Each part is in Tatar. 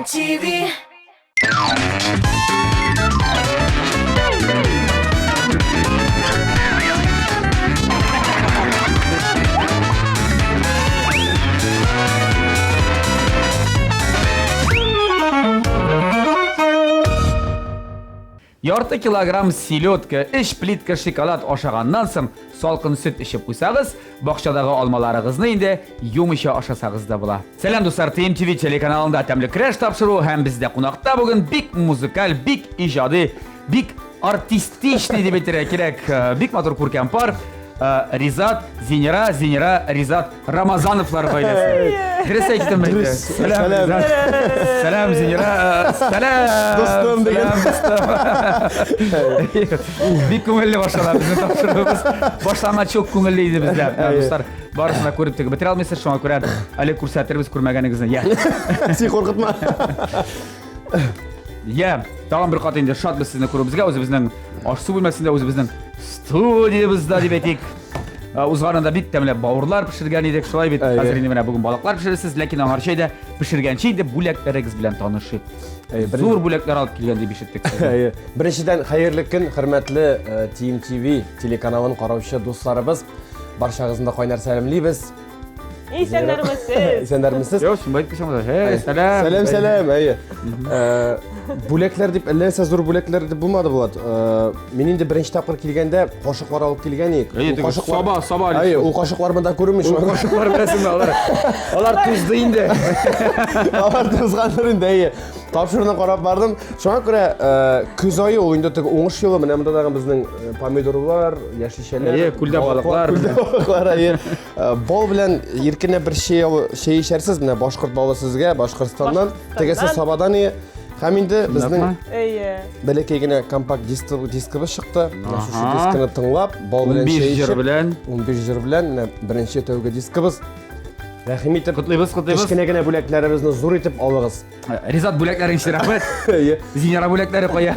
TMTV. Ярты килограмм селедка, өч плитка шоколад ашаганнан соң салкын сөт эчеп куйсагыз, бакчадагы алмаларыгызны инде юмыйча ашасагыз да була. Сәлам, дуслар, TMTV телеканалында Тәмле көрәш тапшыруы һәм бездә кунакта бүген бик музыкаль, бик иҗади, бик артистичный дип әйтергә кирәк, бик матур күркәм пар. Ризат, Зинира, Зинира, Ризат Рамазановлар гаиләсе. Дөрес әйттем инде. Сәлам, Ризат. Сәлам, Зинира. Сәлам. Дустым дигән. Бик күңелле башлана безнең тапшыруыбыз. Башлангач чок күңелле иде бездә. Дуслар, барысын да күреп тегеп бетерә алмыйсыз, шуңа күрә әле күрсәтербез күрмәгәнегезне. Я. Син куркытма. Я, тагын бер кат инде шатбыз сезне күрүебезгә, үзебезнең аш-су бүлмәсендә, үзебезнең студиябездә дип әйтик. Узганында бик тәмләп бавырлар пешергән идек, шулай бит. Хәзер инде менә бүген балыклар пешерерсез, ләкин аңарчы әйдә пешергәнче инде бүләкләрегез белән танышыйк. Зур бүләкләр алып килгән дип ишеттек сезне. Беренчедән, хәерле көн, хөрмәтле TMTV телеканалын караучы дусларыбыз. Барчагызны да кайнар сәламлибез. Исәннәрмесез. Исәннәрмесез. Йо, син байтып кисәң Һей, сәлам. Сәлам, сәлам, әйе. Бүләкләр дип, әллә нәрсә зур бүләкләр дип булмады, Булат. Мин инде беренче тапкыр килгәндә кашыклар алып килгән идек. Әйе, теге саба, саба. Әйе, ул кашыклар монда күренми шул. Кашыклар беләсеңме, алар. Алар тузды инде. Алар тузгандыр инде, әйе. Тапшыруны карап бардым. Шуңа күрә көз ае ул инде теге уңыш елы. Менә монда тагын безнең помидорлар, яшелчәләр. Әйе, күлдә балыклар. Күлдә балыклар, әйе. Бал белән иркенләп бер чәй чәй эчәрсез. Менә башкорт балы сезгә, Башкортстаннан. Тегесе Сабадан ие. Һәм инде безнең Әйе. бәләкәй генә компакт дискыбыз чыкты. Менә шушы дискыны тыңлап, бал белән чәй эчеп. 15 җыр белән. 15 җыр белән менә беренче тәүге дискыбыз. Рәхим итеп, котлыйбыз, котлыйбыз. Кечкенә генә бүләкләребезне зур итеп алыгыз. Ризат бүләкләрең өчен рәхмәт. Зинера бүләкләре кая?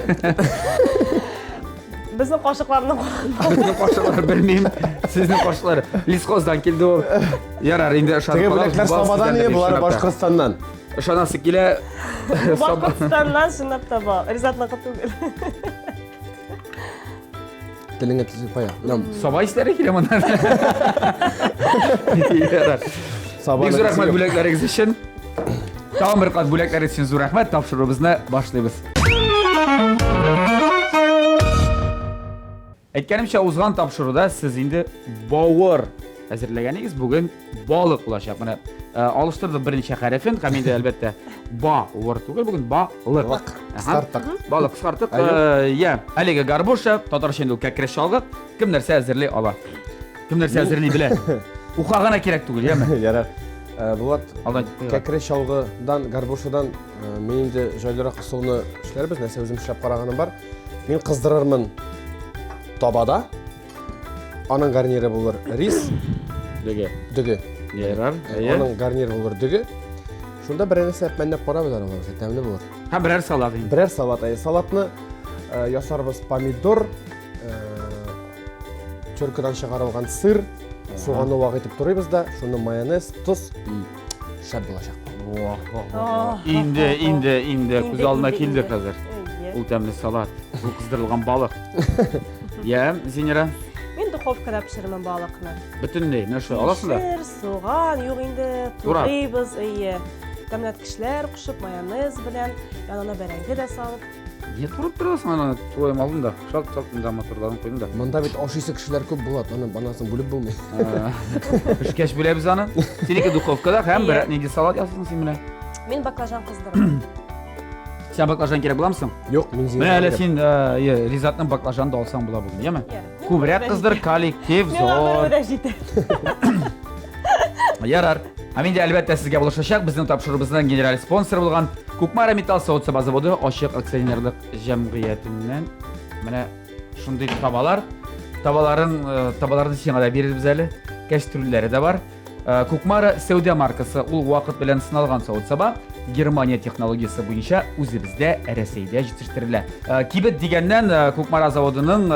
Безнең кашыкларны Безнең кашыклар белмим. Сезнең кашыклар лесхоздан килде ул. Ярар, инде ышанып Теге бүләкләр Сабадан ие, болар Башкортстаннан. Ышанасы килә. Башкортстаннан чынлап та бар. Ризатныкы түгел. Телеңә төзеп кая. Саба исләре килә моннан. Бик зур рәхмәт бүләкләрегез өчен. Тагын бер кат бүләкләрегез өчен зур рәхмәт. Тапшыруыбызны башлыйбыз. Әйткәнемчә, узган тапшыруда сез инде бавыр әзерләгән идегез. Бүген балык булачак. Менә алыштырдык берничә хәрефен һәм инде әлбәттә бавыр түгел, бүген балык. Кыскарттык. Балык кыскарттык. Я, әлеге горбуша, татарча инде ул кәкре чалгы. Кем нәрсә әзерли ала? Кем нәрсә әзерли белә? Уха гына кирәк түгел, яме? Ярар. Булат, кәкре чалгыдан, горбушадан мин инде җайлырак ысулны эшләрбез, нәрсә үзем эшләп караганым бар. Мин кыздырырмын табада. Аның гарниры булыр рис. Дөге. Дөге. Ярар. Аның гарниры булыр дөге. Шунда берәр нәрсә әпмәнләп карабыз әле алар, тәмле булыр. Һәм берәр салат инде. Берәр салат, әйе. Салатны ясарбыз помидор, теркадан чыгарылган сыр, суганны вак итеп турыйбыз да, шуны майонез, тоз и шәп булачак. Инде, инде, инде күз алдына килде хәзер. Ул тәмле салат, ул кыздырылган балык. Я, Зинира? Мин духовкада пешерәмен балыкны. Бөтенләй, менә шулай аласың да? Кишер, суган, юк инде, турыйбыз, әйе. Тәмләткечләр кушып, майонез белән, янына бәрәңге дә салып. Не турып торасың аны, турыйм алдым да. Шалт-шалт монда моторларын куйдым да. Монда бит ашыйсы кешеләр күп була, аны анасын бүлеп булмый. Пешкәч бүләбез аны. Синеке духовкада һәм бер нинди салат ясыйсың син менә? Мин баклажан кыздырам. Син баклажан кирәк буламы соң? Юк, мин Менә әле син Ризатның баклажанын да алсаң була бүген, яме? Күбрәк кыздыр, коллектив зор. Миңа бер җитә. Ярар. Һәм инде әлбәттә сезгә булышачак безнең тапшыруыбызның генераль спонсоры булган Кукмара металл савыт-саба заводы ачык акционерлык җәмгыятеннән менә шундый табалар. Табаларын, табаларны сиңа да бирербез әле. Кәстрүлләре дә бар. Кукмара сәүдә маркасы ул вакыт белән сыналган савыт-саба Германия технологиясе буенча үзебездә Рәсәйдә җитештерелә. Кибет дигәннән Кукмара заводының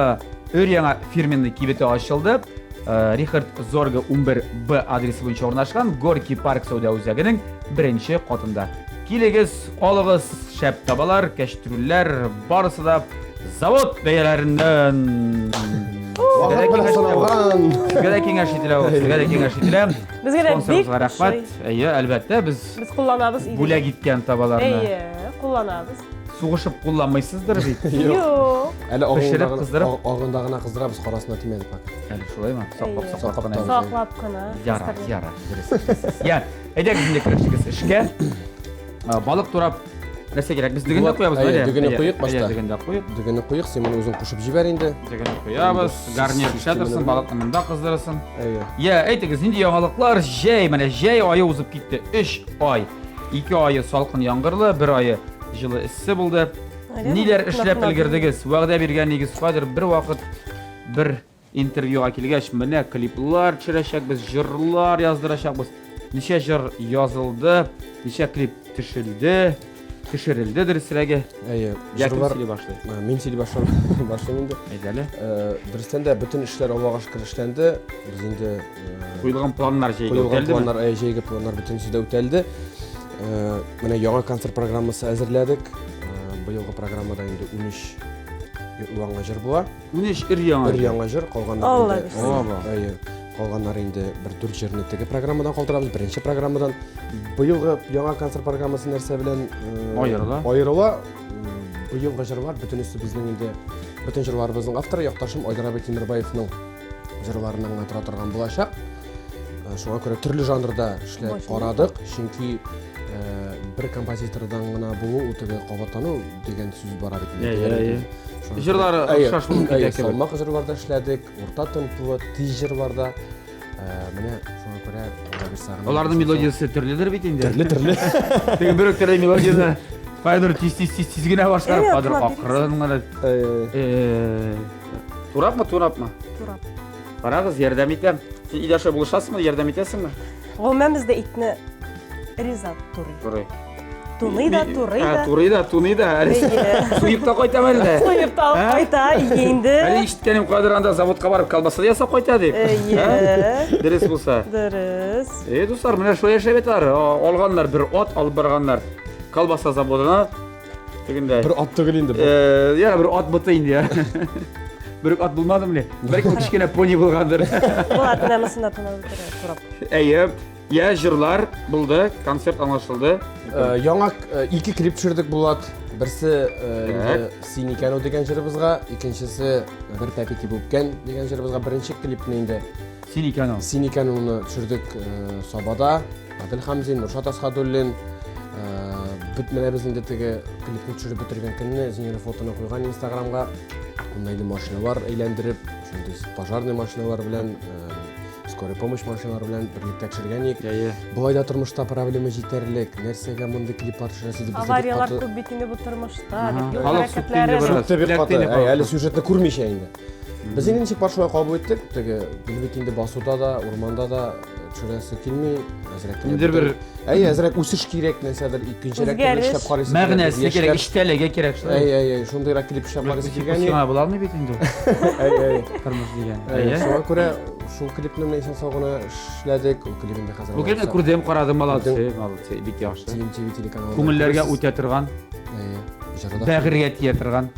өр-яңа фирменный кибете ачылды. Рихард Зорга 11 Б адресы буенча урнашкан Горький парк сәүдә үзәгенең беренче катында. Килегез, алыгыз, шәп табалар, кәчтрүлләр, барысы да завод бәяләреннән. Вакыт белән саналган. Сезгә дә киңәш ителә ул, сезгә дә киңәш ителә. Безгә дә бик Спонсорыбызга рәхмәт. Әйе, әлбәттә, без Без кулланабыз иде. бүләк иткән табаларны. Әйе, кулланабыз. Сугышып кулланмыйсыздыр бит. Юк. Әле Пешереп, агында гына, кыздырып. агында гына кыздырабыз, карасына тимәде пока. Әле шулаймы? Саклап, Әйе. саклап кына. Саклап кына. Яра, яра. Дөрес. дөрес. Я, әйдәгез инде керешегез эшкә. Балык турап нәрсә кирәк? Без дөгендә куябыз, Әйе, дөгене куйык башта. Әйе, дөгендә куйык. Дөгене куйык, син моны үзең кушып җибәр инде. Дөгене куябыз, гарнир пешә торсын, балыкны монда кыздырырсың. Әйе. Я, әйтегез, нинди яңалыклар? Җәй, менә җәй ае узып китте. 3 ай. 2 ае салкын яңгырлы, бер ае җылы эссе булды. Ниләр эшләп өлгердегез? Вәгъдә биргән нигез кадер бер вакыт бер интервьюга килгәч, менә клиплар төшерәчәкбез, җырлар яздырачакбыз. Ничә җыр язылды, ничә клип төшелде, төшерелде дөресрәге. Әйе, Я кем җырлар сөйли башлый? Мин сөйли башлыйм, башлыйм инде. Әйдә әле. Дөрестән дә бөтен эшләр Аллага шөкер эшләнде. Без инде Куелган планнар җәйгә куелган үтәлдеме? планнар, әйе, җәйге планнар бөтенесе дә үтәлде. Менә яңа концерт программасы әзерләдек. Быелгы программада инде 13 яңа җыр була. 13 ир яңа. Бер яңа җыр, калганнары Алла инде. бирсен. Оба. Әйе, калганнары инде бер дүрт җырны теге программадан калдырабыз, беренче программадан. Быелгы яңа концерт программасы нәрсә белән Аерыла? Аерыла. Быелгы җырлар бөтенесе безнең инде бөтен җырларыбызның авторы якташым Айдар абый Тимербаевның җырларыннан гына тора торган булачак. Шуңа күрә төрле жанрда эшләп карадык, чөнки бер композитордан гына булу ул теге кабатлану дигән сүз бара бит инде. Әйе, әйе. Җырлары охшаш булып китә кебек. Салмак җырларда эшләдек, урта темплы, тиз җырларда. Менә шуңа күрә Алла бирсә гына. Аларның мелодиясе төрледер бит инде. Төрле төрле. Теге бер үк төрле мелодияне кайдыр тиз тиз тиз тиз генә башкарып, кайдыр акрын гына. Турапмы, турапмы? Турап. Карагыз, ярдәм итәм. Син өйдә шулай булышасыңмы, ярдәм итәсеңме? Гомумән бездә итне Ризат турый. Турый. Туный да, турый да. Турый да, туный да. Әле суеп та кайтам әллә. Суеп та алып кайта, инде. Әле ишеткәнем кадәр анда заводка барып колбаса ясап кайта дип. Әйе. Дөрес булса. Дөрес. Э, дуслар, менә шулай яшәп яталар. Алганнар бер ат алып барганнар колбаса заводына. Тегендә. Бер ат түгел инде бу. Э, яра бер ат боты инде. Бер ат булмадымы? Бер кечкенә пони булгандыр. Булат, менә монысында тунап утыра, турап. Әйе. Я җырлар булды, концерт аңлашылды. Яңа ике клип төшердек Булат. Берсе инде Син икән ул дигән җырыбызга, икенчесе Бер пәпи дип үпкән дигән җырыбызга. Беренче клипны инде Син икән ул. Син икән улны төшердек Сабада. Адел Хамзин, Нуршат Асхадуллин. Бөт менә без инде теге клипны төшереп бетергән көнне Зинира фотоны куйган Инстаграмга. Монда инде машиналар әйләндереп, шундый пожарный машиналар белән скорый помощь машиналары белән берлектә төшергән идек. Әйе. Болай да тормышта проблема җитәрлек. Нәрсәгә мондый клиплар төшерәсе дип безне бик Авариялар каты күп бит инде бу тормышта, дип юл Халык сүкте инде хәрәкәтләре. бераз. Сүкте бик Эләкте каты. инде Әй, халык. әле сюжетны күрмичә инде. Без инде ничек бар шулай кабул иттек. Теге бил бит инде басуда да, урманда да төшерәсе килми. Әзрәк кенә Ниндидер бер Әй, әзрәк үсеш кирәк, нәрсәдер икенчерәк Үзгәреш. эшләп карыйсы килә. Мәгънәсе кирәк, Яшьләр- эчтәлеге кирәк шулай. Әй, әй, әй, шундыйрак клип эшләп карыйсы килгән. Сиңа була алмый бит инде ул. Әй, әй. Тормыш дигән. Әй, Әйе. Шуңа күрә шул клипны менә исән сау гына эшләдек. Ул клип инде хәзер. Бу клипны күрдем, карадым, молодцы, молодцы, бик яхшы. TMTV телеканалында. Күңелләргә үтә торган, Әйе. Җыры да. бәгырьгә тия торган.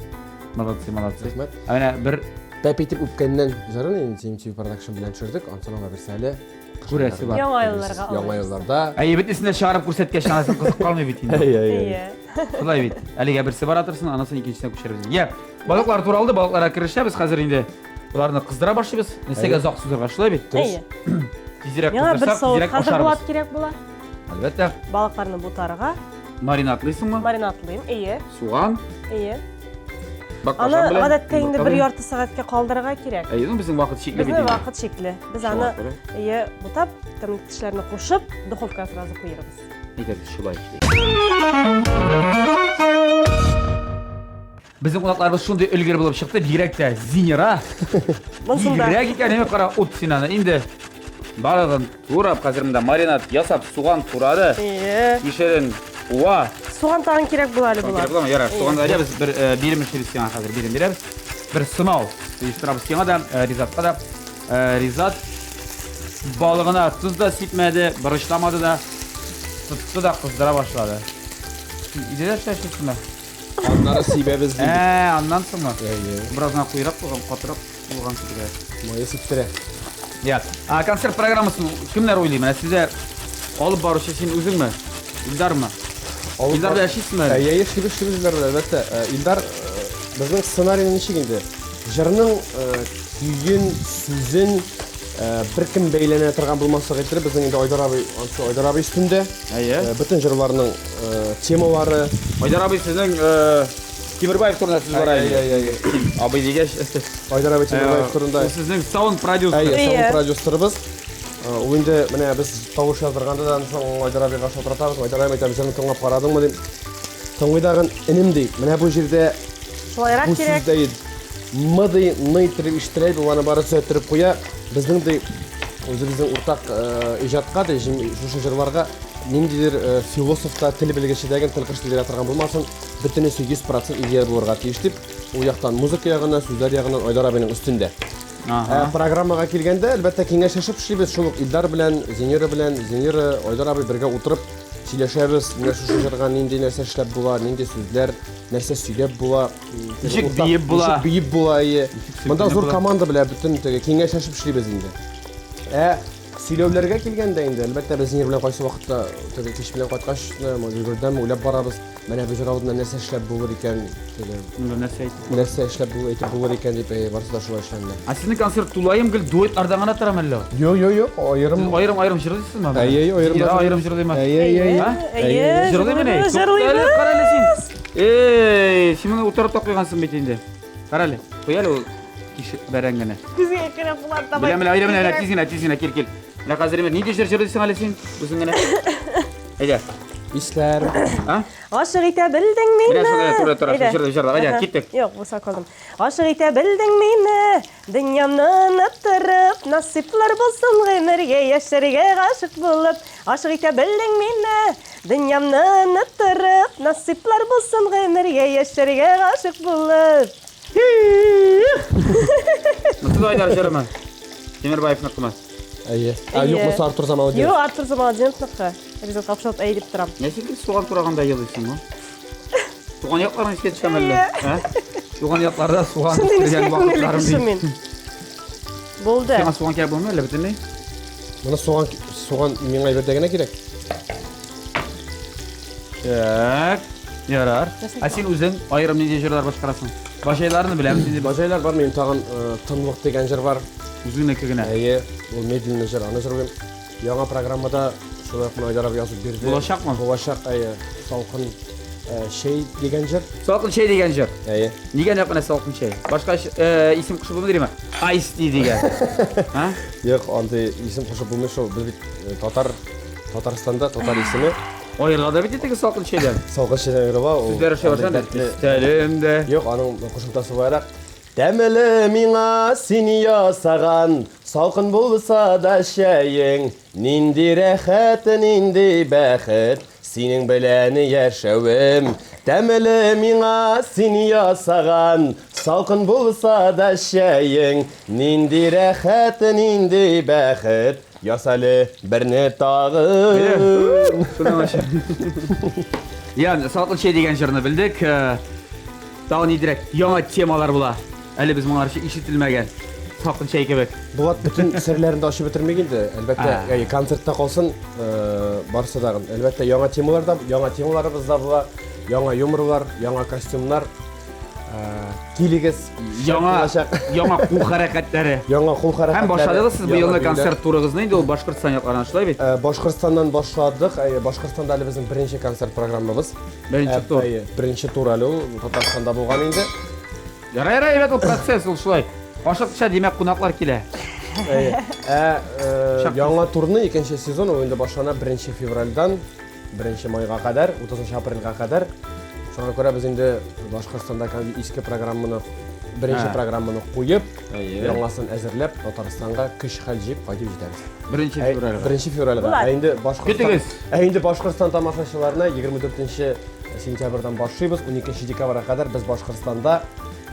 Молодцы, молодцы. Рәхмәт. Ә менә бер Пәп итеп үпкәннән җырын инде TMTV Production белән төшердек. Ансын аңа берсе әле. Күрәсе бар. Яңа елларга Яңа елларда. Әйе, бөтенесен дә чыгарып күрсәткәч, анысын кызык калмый бит инде. Әйе, әйе. Әйе. Шулай бит. Әлегә берсе бара торсын, анысын икенчесенә күчербез. Йә, балыклар туралды, балыкларга керешәбез хәзер инде. Боларны кыздыра башлыйбыз. Нәрсәгә озак сузырга, шулай бит? Әйе. Тизрәк Миңа бер кыздырсак, савыт тизрәк хәзер ашарбыз. Булат кирәк була. Әлбәттә. Балыкларны бутарга. Маринадлыйсыңмы? Маринадлыйм, әйе. Суган. Әйе. Баклажан Аны белән, гадәттә инде йомырка бер белән. ярты сәгатькә калдырырга кирәк. Әйе, ну безнең вакыт чикле бит Безнең инде. вакыт чикле. Без Шуңа аны күрә. әйе бутап, тәмлеткечләрне кушып, духовкага сразу куербыз. Әйдәгез, шулай эшлик. Безнең кунакларыбыз шундый өлгер булып чыкты, бигрәк тә Зинира. Монсында Бигрәк икән, әйме кара, ут син аны. Инде барлыгын турап, хәзер монда маринад ясап, суган турады. Әйе. Кишерен уа. Суган тагын кирәк була әле Суган була. кирәк буламы? Ярар, суган да без бер бирем эшлибез сиңа хәзер, бирем бирәбез. Бер сынау оештырабыз сиңа да, Ризатка да. Ризат балыгына тоз да сипмәде, борычламады да, тотты да кыздыра башлады. Син өйдә дә эшләшесеңме? Аннары сибәбез ди. Ә, аннан соңмы? Әйе. Бераз гына куерак булган, катырак булган кебек. Мае сиптерә. Я. А концерт программасын кемнәр уйлый? Менә сездә алып баручы син үзеңме? Илдармы? Илдар белән эшлисезме? Әйе, әйе, эшлибез, эшлибез Илдар белән, әлбәттә. Э, Илдар э, безнең сценарийны ничек инде? Җырның э, көен, сүзен беркем бәйләнә торган булмаслык иттереп, безнең инде Айдар абый, ансы Айдар абый өстендә. Әйе. Бөтен җырларның темалары. Айдар абый сезнең Тимербаев турында сүз бара инде. Әйе, әйе, әйе. Абый дигәч. Айдар абый Тимербаев турында. Ул сезнең саунд продюсер. Әйе, саунд продюсерыбыз. Ул инде менә без тавыш яздырганда да соң Айдар абыйга шалтыратабыз. Айдар абый әйтәм, җырны тыңлап карадыңмы дип. Тыңлый дагын, энем ди. Менә бу җирдә шулайрак кирәк. Бу сүздә м ди, н иттереп ишеттерә, ул аны бары төзәттереп куя. Безнең ди үзебезнең уртак иҗатка ди, шушы җырларга ниндидер философ та, тел белгече дә, тел кыршы дигән торган булмасын. Бөтенесе 100% идея булырга тиеш дип, ул яктан музыка ягыннан, сүзләр ягыннан Айдар абыйның өстендә. Ага. Ә программага килгәндә, әлбәттә, киңәшләшеп эшлибез. Шул ук Илдар белән, Зенера белән, Зенера, Айдар абый бергә утырып сөйләшәбез. Менә шушы җырга нинди нәрсә эшләп була, нинди сүзләр, нәрсә сөйләп була. Ничек биеп була. Ничек биеп була, әйе. Монда зур команда белән бөтен теге киңәшләшеп эшлибез инде. Ә сөйләүләргә килгәндә инде, әлбәттә, без Зенера белән кайсы вакытта теге кич белән кайткач, йөгердән уйлап барабыз. Менә бу җыр алдында нәрсә эшләп булыр икән, теге. Монда нәрсә әйтеп? Нәрсә эшләп булыр, әйтеп булыр икән дип, әй, барысы да шулай эшләнде. Ә сезнең концерт тулаем гел дуэтлардан гына тора мәллә? Юк, юк, юк, аерым. Сез аерым-аерым җырлыйсызмы? Әйе, әйе, аерым. Зинира аерым җырлыймы? Әйе, әйе, әйе. Әйе, Җырлыймыни? җырлыйбыз. Кара әле син. Эй, син моны утырып та куйгансың бит инде. Кара әле, куй әле ул кишер бәрәңгене. Күзгә кереп булат, давай. Беләм, беләм, беләм, тиз генә, тиз генә, кил, кил. Менә хәзер нинди җыр җырлыйсың әле син үзең генә? Әйдә. Исләр. А? Гашык итә белдең мине. Менә шунда туры тора, җырла, җырла. Әйдә, киттек. Юк, булса калдым. Гашык итә белдең мине, дөньямны оныттырып, насыйплар булсын гомергә яшәргә гашык булып. Гашык итә белдең мине, дөньямны оныттырып, насыйплар булсын гомергә яшәргә гашык булып. Монысы да Айдар җырымы? Тимербаевныкымы? Әйе. Ә, юк, монысы Артур Замалетдинов. Юк, Артур Замалетдиновныкы. Ризат капшалып әй дип торам. Нәрсә син суган тураганда елыйсың, ну? Туган якларың искә төшәме әллә? Ә? Туган якларда суган Шундый үстергән нечкә күңелле вакытларым кеше бит. мин. Булды. Сиңа суган кирәк булмый әллә бөтенләй? Моны суган суган миңа әйбердә генә кирәк. Так. Ярар. Ә син үзең аерым нинди җырлар башкарасың? Башайларны беләм инде. Башайлар бар, минем тагын э, Тынлык дигән җыр бар. Үзеңнеке генә. Әйе, ул медленный җыр, аны җырлыйм. Яңа программада шулай ук Айдар абый язып бирде. Булачакмы? Булачак, әйе. Салкын э, чәй дигән җыр. Салкын чәй дигән җыр. Әйе. Нигә нәкъ менә салкын чәй? Башка э, исем кушып булмый димме? Ice tea дигән. А? Юк, андый исем кушып булмый шул. Без бит э, татар Татарстанда татар исеме. Аерыла да бит теге салкын чәйдән. Салкын чәйдән аерыла. Сүзләре шулай башлана. Өстәлемдә. Юк, аның кушымтасы буларак Тәмле миңа син ясаган, Салкын булса да чәең, Нинди рәхәт, нинди бәхет, Синең белән яшәвем. Тәмле миңа син ясаган, Салкын булса да чәең, Нинди рәхәт, нинди бәхет, Ясале берне тагын. Шуның өчен. Ягъни, салкын чәй дигән җырны белдек. Э, тагын ниндирәк яңа темалар була. Әле без моңарчы ишетелмәгән салкын чәй кебек. Булат бөтен серләрен дә ачып бетермик инде. Әлбәттә, әйе, концертта калсын, э, барысы да. Әлбәттә, яңа темалар да, яңа темаларыбыз да була, яңа юморлар, яңа костюмнар. Э, килегез. Яңа яңа кул хәрәкәтләре. Яңа кул хәрәкәтләре. Һәм башладыгыз сез бу елны концерт турыгызны инде ул Башкортстан якларынан шулай бит? Э, Башкортстаннан башладык. Әйе, Башкортстанда әле безнең беренче концерт программабыз. Беренче тур. Әйе, беренче тур әле ул Татарстанда булган инде. Ярай, ярай, әйбәт ул процесс, ул шулай. Ашыкча, димәк, кунаклар килә. Әйе. Ә яңа турны икенче сезон ул инде башлана 1 февральдан 1 майга кадәр, 30 апрельгә кадәр. Шуңа күрә без инде Башкортстанда иске программаны, беренче программаны куеп, яңасын әзерләп, Татарстанга көч-хәл җыеп кайтып җитәбез. 1 февральгә. 1 февральгә. Ә инде Башкортстан Көтегез. Ә инде Башкортстан тамашачыларына 24 сентябрьдән башлыйбыз, 12 декабрьгә кадәр без Башкортстанда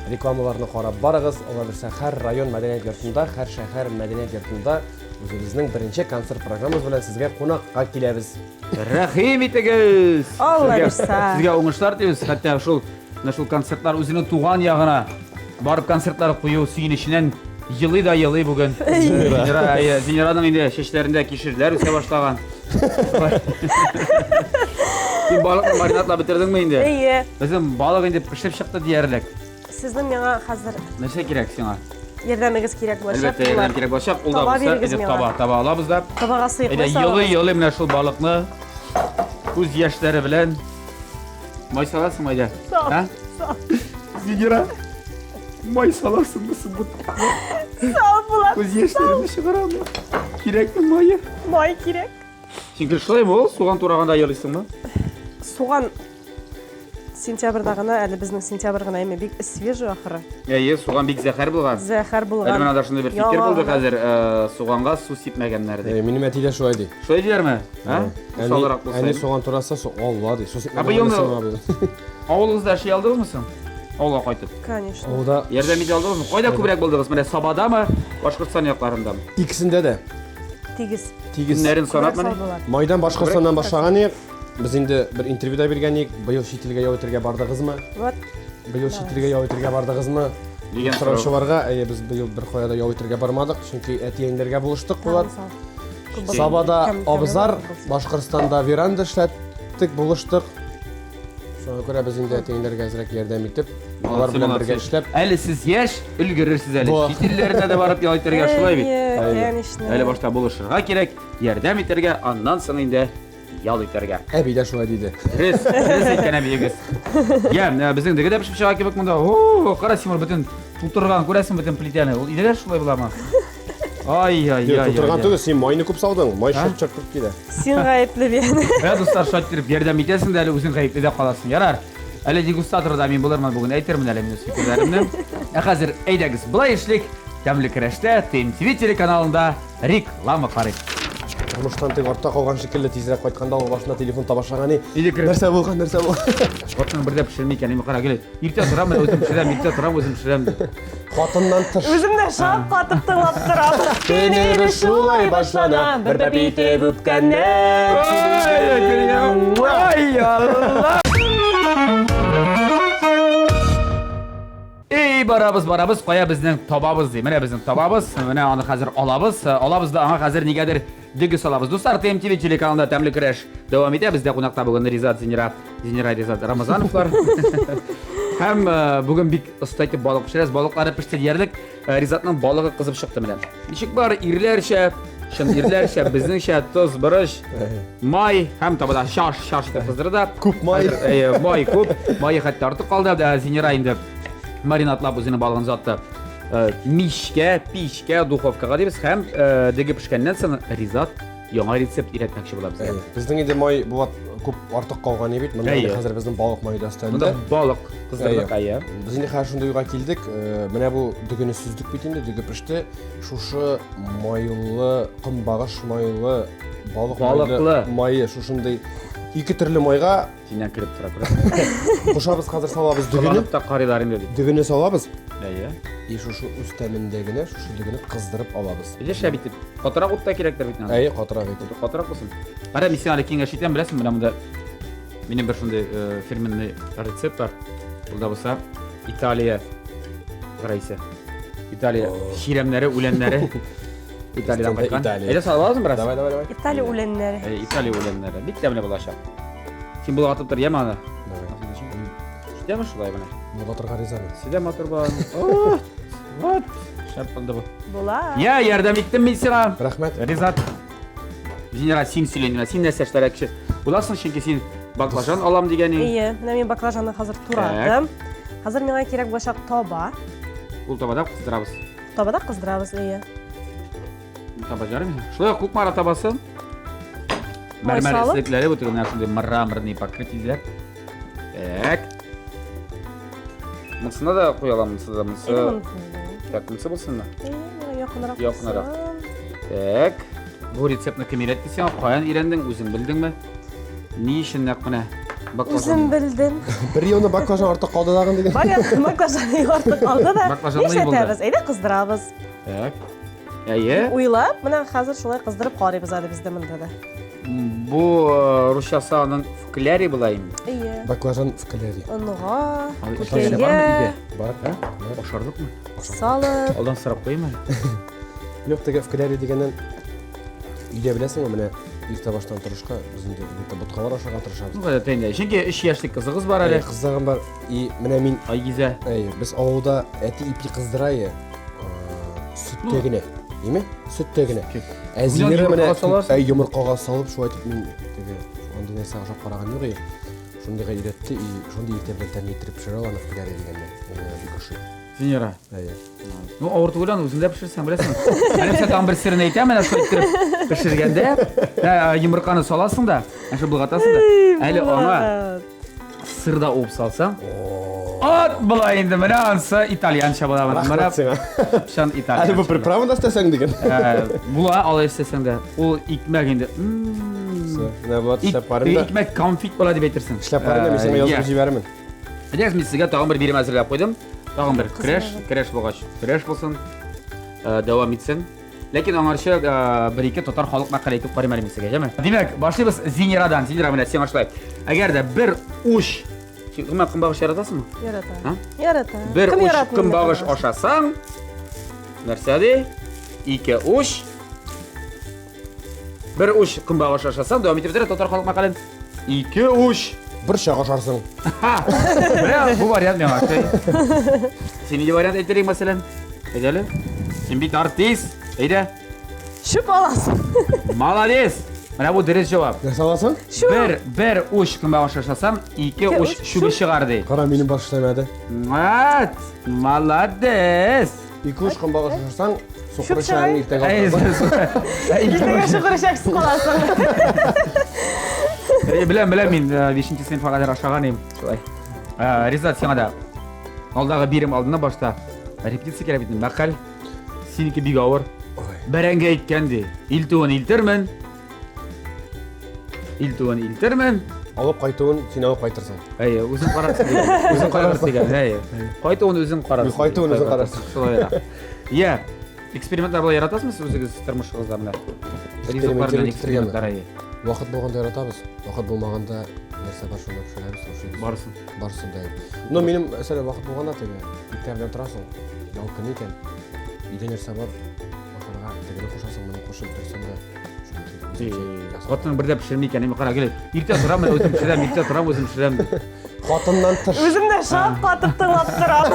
рекламаларны карап барыгыз. Алла бирсә, һәр район мәдәният йортында, һәр шәһәр мәдәният йортында Үзебезнең беренче концерт программабыз белән сезгә кунакка киләбез. Рәхим итегез! Алла бирса. Сезгә уңышлар телибез. Хәтта шул менә шул концертлар үзенең туган ягына барып концертлар кую сөенеченнән елый да елый бүген. Зинира, әйе, Зинираның инде чәчләрендә кишерләр үсә башлаган. Син балыкны маринадлап бетердеңме инде? Әйе. Безнең балык инде пешеп чыкты диярлек. Сезнең миңа хәзер Нәрсә кирәк сиңа? Ярдәмегез кирәк булачак. Әлбәттә, ярдәм кирәк булачак. Ул да Таба булса, бирегез әйдә, миңа. таба, таба алабыз да. Табага Әйдә, сыеклы елый, елый менә шул балыкны күз яшьләре белән май саласың, әйдә. Сал, А? сал. Зинира, май саласыңмы соң бу? Сал, Булат. Күз яшьләремне чыгарам. Кирәкме мае? Май кирәк. Син гел шулаймы ул? Суган тураганда елыйсыңмы? Суган сентябрьдә гына, әле безнең сентябрь гына әйме, бик свежий ахыры. Әйе, суган бик зәһәр булган. Зәһәр булган. Әле менә дә шундый бер фикер Яңа булды гына. хәзер, э, суганга су сипмәгәннәр дип. Э, минем әти дә шулай ди. Шулай диләрме? А? Әни, Салырак булса. әни суган тураса, су Алла ди. Су Ә быелны- сипмәгән. Авылыгызда эшли алдыгызмы соң? Авылга кайтып. Конечно. Авылда Ярдәм итә алдыгызмы? Кайда күбрәк булдыгыз? Менә Сабадамы, Башкортстан якларындамы? икесендә дә Тигез. тигез. Көннәрен санап Күбрәк менә. салдылар. Майдан Башкортстаннан башлаган идек. Без инде бер интервью да биргән идек. Быел чит илгә ял итәргә бардыгызмы? Вот. Быел чит илгә ял итәргә бардыгызмы? Дигән сорау. Сораучыларга, әйе, без быел бер кая да ял итәргә бармадык, чөнки әти-әниләргә булыштык Тагын булат. сал. Күп булсын. Сабада Кәм- кәмрәк абзар, булсын. Башкортстанда веранда эшләттек, булыштык. Шуңа күрә без инде әти-әниләргә әзрәк ярдәм итеп, алар Молодцы, белән молодцы. бергә эшләп, Әле сез яшь, өлгерерсез әле. Во. Чит илләренә дә барып ял итәргә шулай бит. Әйе, Әйе. конечно. Әле башта булышырга кирәк, ярдәм итәргә, аннан соң инде ял итәргә. Әби дә шулай диде. Дөрес, дөрес әйткән әбиегез. Я, менә безнең деге дә пешеп чыга кебек монда. О, кара Тимур бөтен тутырган, күрәсең бөтен плитәне. Ул өйдә дә шулай буламы? Ай, ай, Юк, ай. тутырган түгел, син майны күп салдың. Май А? чырт-чырт күп килә. Син гаепле бит. Ә, дуслар, шулай иттереп ярдәм итәсең дә әле үзең гаепле дә каласың. Ярар. Әле дегустатор да мин булырмын бүген, әйтермен әле мин үз фикерләремне. Ә хәзер әйдәгез, болай эшлик. Тәмле көрәштә ТМТВ телеканалында реклама карыйк. Тормыштан теге артта калган шикелле тизрәк кайтканда ул башына телефон таба башлаган и. Өйгә кереп. Нәрсә булган, нәрсә булган? Хатының бер дә пешерми икән, инде кара, гел иртә торам, менә үзем пешерәм, иртә торам, үзем пешерәм. Хатыннан тыш. Үзем дә шак катып тыңлап торам. Көнебез шулай башлана, бер бәби итеп үпкәннәр. Ай, Алла! Эй, барабыз, барабыз, кая безнең табабыз ди. Менә безнең табабыз, менә аны хәзер алабыз. Алабыз да аңа хәзер нигәдер дөге салабыз. Дуслар, ТМТВ телеканалында тәмле көрәш дәвам итә. Бездә кунакта бүген Ризат Зинира, Зинира Ризат Рамазановлар. Һәм э, бүген бик оста итеп балык пешерәбез. Балыклары пеште диярлек. Э, Ризатның балыгы кызып чыкты менә. Ничек бар, ирләрчә, чын ирләрчә, безнеңчә тоз, борыч, май һәм табада шаш, шаш итеп кыздырды да. Күп май. Хәзер, э, май күп, мае хәтта артык калды. Ә Зинира инде маринадлап үзенең балыгын озатты. Э, мичкә, пичкә, духовкага дибез һәм э, дөге пешкәннән соң Ризат яңа рецепт өйрәтмәкче була безгә. Әйе, Безнең инде май Булат күп артык калган бит. Монда инде Әйе. хәзер безнең балык мае да өстәлде. Монда балык кыздырдык, әйе. Без инде хәзер шундый уйга килдек. Э, Менә бу дөгене сөздек бит инде, дөге пеште. Шушы майлы, көнбагыш майлы, балык майлы Балыклы. мае шушындый ике төрле майга Синнән кереп тора күрәсең. кушабыз, хәзер салабыз дөгене. Кыланып та карыйлар инде дип. Дөгене салабыз. Әйе. И шушы үз тәмендә генә шушы дөгене кыздырып алабыз. Әйдә шәп итеп. Катырак ут та кирәктер бит инде. Әйе, катырак итеп. Катырак булсын. Кара, мин сиңа әле киңәш итәм, беләсеңме, менә монда минем бер шундый э, фирменный рецепт бар. Ул да булса Италия рәисе. Италия чирәмнәре, үләннәре. Италиядән Өстендә кайткан. Италия. Әйдә салып аласың бераз. Давай, давай, давай. Италия үләннәре. Э, Италия үләннәре. Бик тәмле булачак. Син болгатып тор, яме аны. Давай. Җитәме шулай менә? Болгатырга ризамын. Сидә матур була. О, Вот. Шәп булды бу. Була. Я, ярдәм иттем мин сиңа. Рәхмәт. Ризат. Зинира, син сөйлә инде. Син нәрсә эшләргә кеше буласың, чөнки син баклажан алам дигән идең. Әйе, менә мин баклажанны хәзер турадым. Хәзер миңа кирәк булачак таба. Ул табада кыздырабыз. Табада кыздырабыз, әйе. Таба жарымы? Шулай ук Кукмара табасы. Май Мәрмәр салып. эслекләре бу теге менә шундый мраморный покрытие диләр. Так. Монысына да куя алам, монысы да, монысы. Әйдә монысын. Так, монысы булсынмы? Әйе, миңа якынрак. Якынрак. булсын. Так. Бу рецептны кем өйрәтте сиңа? Каян өйрәндең? Үзең белдеңме? Ни өчен нәкъ менә баклажан? Үзем белдем. Бер елны баклажан артык калды тагын дигән. Бая баклажан артык калды да. Баклажан ни булды? Нишләтәбез? Әйдә кыздырабыз. Так. Әйе. Уйлап, менә хәзер шулай кыздырып карыйбыз әле без дә монда да. Бу э, русчасы аның в кляре була инде. Әйе. Баклажан в кляре. Онга, Ал- Ашарлык бармы күкәйгә өйдә? Бар, Ә? Ашарлыкмы? салып. Алдан сорап куйыйм әле. Юк, теге в кляре дигәннән өйдә беләсеңме, менә иртә баштан торышка без инде иртә боткалар ашарга тырышабыз. Ну, гадәттә инде. Чөнки 3 яшьлек кызыгыз бар әле. Кызларым бар. И менә мин Айгизә. Әй, без авылда әти ипи кыздыра е. Сөттә генә. Име? Сөттә генә. Ә Зинира менә ә йомыркага салып шулай итеп мин теге андый нәрсә ашап караган юк. Шундыйга өйрәтте и шундый иртә белән тәмле иттереп пешерә ала аны дигәннән. Миңа бик ошый. Зинира. Әйе. Ну, авыр түгел аны үзеңдә пешерсәң, беләсең. Әле син тагын бер серен әйтәм, менә шулай иттереп пешергәндә, йомырканы саласың да, әнә шул болгатасың да. Әле аңа сыр да уып салсаң. Ат була инде, менә ансы итальянча була. Менә чын итальянча. Әле бу приправа да өстәсәң диген. Була, алай өстәсәң дә. Ул икмәк инде. Менә була эшләп карыйм да. Икмәк конфет була дип әйтерсең. Эшләп карыйм да, мин сиңа язып җибәрермен. Әйдәгез, мин сезгә тагын бер бирем әзерләп куйдым. Тагын бер көрәш, көрәш булгач, көрәш булсын, дәвам итсен. Ләкин аңарчы бер-ике татар халык мәкале әйтеп карыйм әле мин сезгә, җәме? Димәк, башлыйбыз Зинирадан. Зинира, менә сиңа шулай. Әгәр дә бер уч Гомумән, көнбагыш яратасыңмы? Яратам. Яратам. Бер уч көнбагыш ашасаң, нәрсә ди? Ике уч. Бер уч көнбагыш ашасаң, дәвам итеп бетерә татар халык мәкален. Ике уч. Бер чак ашарсың. Менә бу вариант миңа ошый. Син нинди вариант әйтер идең, мәсәлән? Әйдә әле. Син бит артист. Әйдә. Чүп аласың. Молодец. Менә бу дөрес җавап. Нәрсә аласың? Бер, бер уч көнбагыш ашасаң, ике уч чүбе чыгар ди. Кара, минем баш эшләмәде. Мат, молодец. Ике уч көнбагыш ашасаң, сукыр эчәгең иртәгә. Иртәгә сукыр эчәксез каласың. Беләм, беләм мин 5 сыйныфка кадәр ашаган идем. Шулай. Ризат, сиңа да алдагы бирем алдына башта репетиция кирәк бит. Мәкаль синеке бик авыр. Бәрәңге әйткән ди. Илтүен илтермен. Илтүен илтермен. Алып кайтуын син алып кайтырсың. Әйе, үзең карарсың дигән. Үзең карарсың дигән. Әйе. Кайтуын үзең карарсың. Кайтуын үзең карарсың. Шулайрак. Я, экспериментлар болай яратасызмы сез үзегез тормышыгызда менә? Ризыклар белән экспериментлар, әйе. Вакыт булганда яратабыз, вакыт булмаганда нәрсә бар шуны пешерәбез, ашыйбыз. Барысын. Барысын да. Но минем, мәсәлән, вакыт булганда теге иртә белән торасың, ял көне икән, өйдә нәрсә бар, ашарга тегене кушасың, моны кушып бетерсәң дә, Хатының бер дә пешерми икән, кара, гел иртә торам, үзем пешерәм, иртә торам, үзем пешерәм. Хатыннан тыш. Үзем дә шак катып тыңлап торам.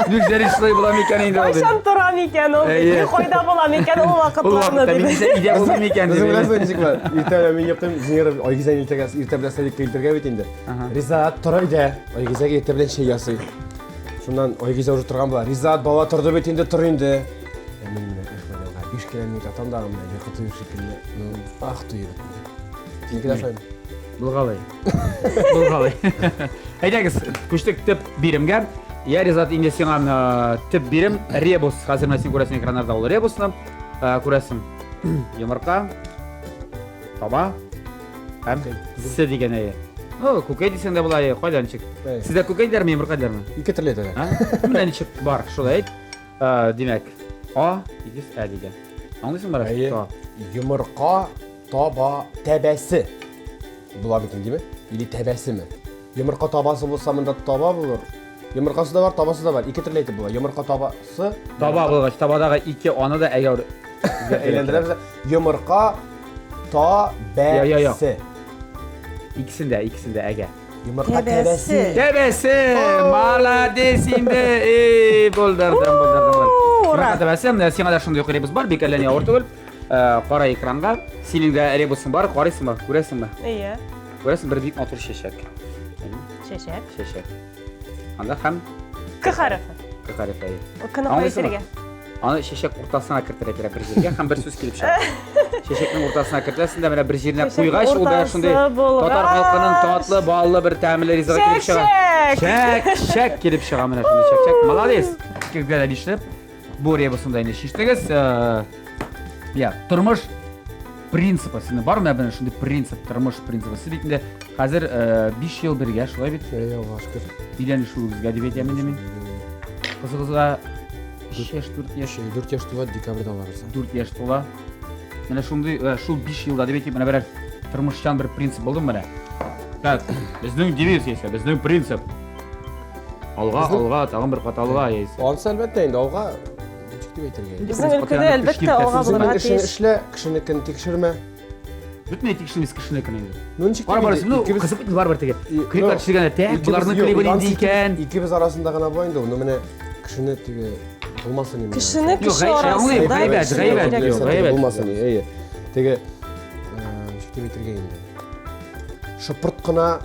Нүзләре шулай була микән инде ул? Кайчан торам икән ул? Мин кайда булам икән ул вакытларны дип. Ул вакытта мин өйдә булмыйм икән дип. Үзең беләсең ничек була? Иртә белән мин йоклыйм, Зинира Айгизәне иртәгә иртә белән садикка илтергә бит инде. Ризат, тор өйдә. Айгизәгә иртә белән чәй ясый. Шуннан Айгизә уже торган була. Ризат, бала торды бит инде, тор инде. Ә мин менә, эх, менә аңа биш кенә минут ятам да, менә йокы туер шикелле. Ну, ах, туер. Синеке дә шулаймы? Булгалый. Булгалый. Әйдәгез, күчтек төп биремгә. Я, Ризат, инде сиңа э, төп бирем ребус. Хәзер менә син күрәсең экраннарда ул ребусны. Э, күрәсең. Йомырка, таба һәм с дигән әйе. Ну, күкәй дисәң дә була, әйе, кайда ничек? Сездә күкәй диләрме, йомырка диләрме? Ике төрле әйтәләр. Менә ничек бар, шулай әйт. Э, димәк, А, игез Ә дигән. Аңлыйсыңмы, Әйе. Йомырка таба тәбәсе. Була бит инде, Или тәбәсеме? Йомырка табасы булса, монда таба булыр. Йомыркасы да бар, табасы да бар. Ике төрле әйтеп була. Йомырка табасы. Таба булгач, табадагы ике аны да әгәр әйләндерәбез. Йомырка табәсе. Икесен дә, икесен дә әгә. Йомырка тәбәсе. Тәбәсе! Молодец инде! Эй, булдырдым, булдырдым. Йомырка тәбәсе. Менә сиңа да шундый ребус бар, бик әллә ни авыр түгел. Э, кара экранга. Синең дә ребусың бар, карыйсыңмы, күрәсеңме? Әйе. Күрәсең, бер бик матур чәчәк. Чәчәк. Чәчәк. Анда һәм К хәрефе. К хәрефе. Әйе. Ул К-ны кая итәргә? Аны чәчәк уртасына кертергә кирәк бер җиргә һәм бер сүз килеп чыга. Чәчәкнең уртасына кертәсең дә менә бер җиренә куйгач, ул да шундый татар халкының татлы, баллы бер тәмле ризыгы килеп чыга. Чәк! Чәк килеп чыга менә шундый чәк-чәк. Молодец. Икегезгә дә бишле. Бу ребусын да инде чиштегез. Э, я, тормыш принципы. Синең бар менә шундый принцип, тормыш принципы. Сез бит инде хәзер 5 ел бергә, шулай бит? Әйе, Аллага шөкер. Өйләнешүегезгә дип әйтәм инде мин. Кызыгызга 3 яшь, 4 яшь. 4 яшь тула декабрьдә аларса. 4 яшь тула. Менә шундый, э, шул 5 елда дип әйтик, менә берәр тормышчан бер принцип булдымы менә? Так, безнең девиз яисә, безнең принцип. Алга, алга, тагын бер кат алга яисә. Ансы әлбәттә инде алга ничек дип әйтергә инде. Безнең өлкәдә әлбәттә алга булырга Үзеңнең эшеңне тиеш. эшлә, кешенекен тикшермә. Бөтенләй тикшермис кешенекен инде. Ну ничек Бар дип бар, инде, ну икебез- кызып барыбер теге. И- Клиплар ну, төшергәндә тәк, икебез- боларның юк, клибы нинди ансы икән? Икебез арасында гына була инде ул, ну менә кешене теге булмасын инде. Кешене Юк, кеше гай- аңлыйм, арасында гайбәт, кешене гайбәт, кирәк юк, юк. гайбәт. Булмасын, әйе. Теге э, ничек дип әйтергә инде. Шыпырт кына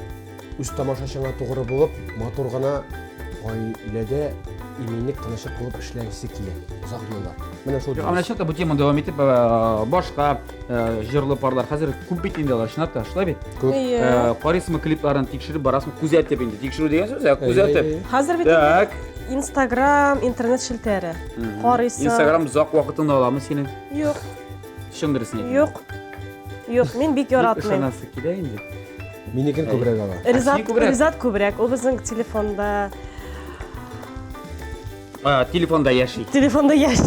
үз тамашачыңа тугры булып, матур гына гаиләдә иминлек, тынычлык булып эшләгесе килә озак еллар. Менә шул. Юк, менә чынлап та бу теманы дәвам итеп, э, башка э, җырлы парлар хәзер күп бит инде алар, чынлап та, шулай бит? Күп. Әйе. Э, Карыйсыңмы клипларын тикшереп барасың, күзәтеп инде. Тикшерү дигән сүз, ә күзәтеп. Әйе, әйе. Хәзер бит инде Так. Инстаграм, интернет челтәре. Карыйсың. Инстаграм озак вакытыңны аламы синең? Юк, Чын дөресен әйт. юк. Юк, мин бик Бик яратмыйм. Ышанасы килә инде. Минекен күбрәк ала. Ризат, син күбрәк? Ризат күбрәк. Ул безнең телефонда, А, телефонда яши. телефонда яши.